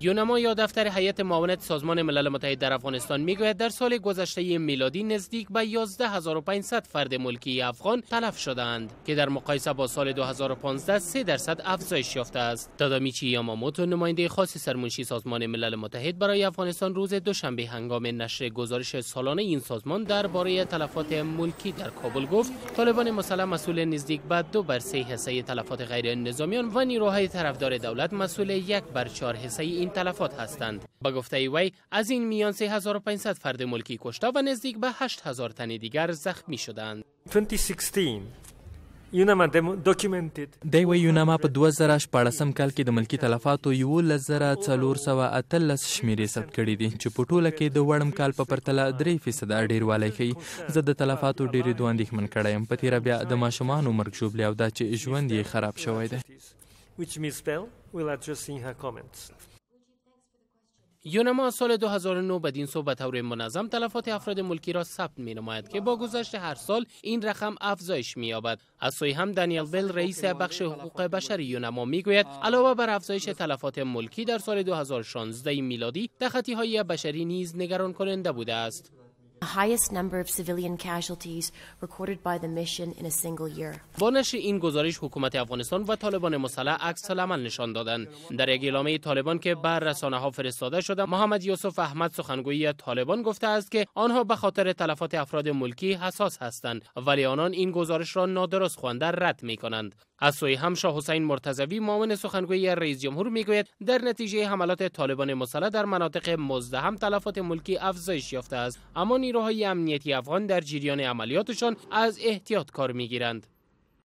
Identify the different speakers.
Speaker 1: یونما یا دفتر هیئت معاونت سازمان ملل متحد در افغانستان میگوید در سال گذشته میلادی نزدیک به 11500 فرد ملکی افغان تلف شدند که در مقایسه با سال 2015 3% افزایش یافته است. تادامیچی یاماموتو، نماینده خاص سرمنشی سازمان ملل متحد برای افغانستان، روز دوشنبه هنگام نشر گزارش سالانه این سازمان درباره تلفات ملکی در کابل گفت طالبان مسلح مسئول نزدیک به 2 بر 3 حصه تلفات غیر نظامیان و نیروهای طرفدار دولت مسئول 1 بر 4 حصه این تلفات هستند. به گفته وی، از این میان 3500 فرد ملکی کشته و نزدیک به 8000 تن دیگر زخمی شدند.
Speaker 2: 2016 UNAMA documented
Speaker 3: دی وایي، یوناما په 2016 کال کې د ملکي تلفاتو 11418 شمیرې ثبت کړې دي چې په ټوله کې د وړم کال په پرتله 3% ډیروالی ښيي. زه د تلفاتو ډیریدو اندېښمن کړی یم، په تیره بیا د ماشومانو مرګ ژوبلې او دا چې ژوند یې خراب شوی دی.
Speaker 2: which Ms. Bell will address in her comments.
Speaker 1: یونما سال 2009 بدین سو به طور منظم تلفات افراد ملکی را ثبت می نماید که با گذشت هر سال این رقم افزایش می یابد. از سوی هم دانیل بل، رئیس بخش حقوق بشر یونما، می گوید علاوه بر افزایش تلفات ملکی در سال 2016 میلادی، تخطی های بشری نیز نگران کننده بوده است.
Speaker 4: The highest number of civilian casualties recorded by the mission in a single year.
Speaker 1: با نشر این گزارش، حکومت افغانستان و طالبان مسلح عکس العمل نشان دادند. در یک اعلامیه طالبان که بر رسانه ها فرستاده شده، محمد یوسف احمد، سخنگوی طالبان، گفته است که آنها به خاطر تلفات افراد ملکی حساس هستند، ولی آنان این گزارش را نادرست خوانده رد می کنند. از سوی هم شاه حسین مرتضوی، معاون سخنگوی رئیس جمهور، میگوید در نتیجه حملات طالبان مسلح در مناطق مزدحم تلفات ملکی افزایش یافته است، اما نیروهای امنیتی افغان در جریان عملیاتشان از احتیاط کار میگیرند.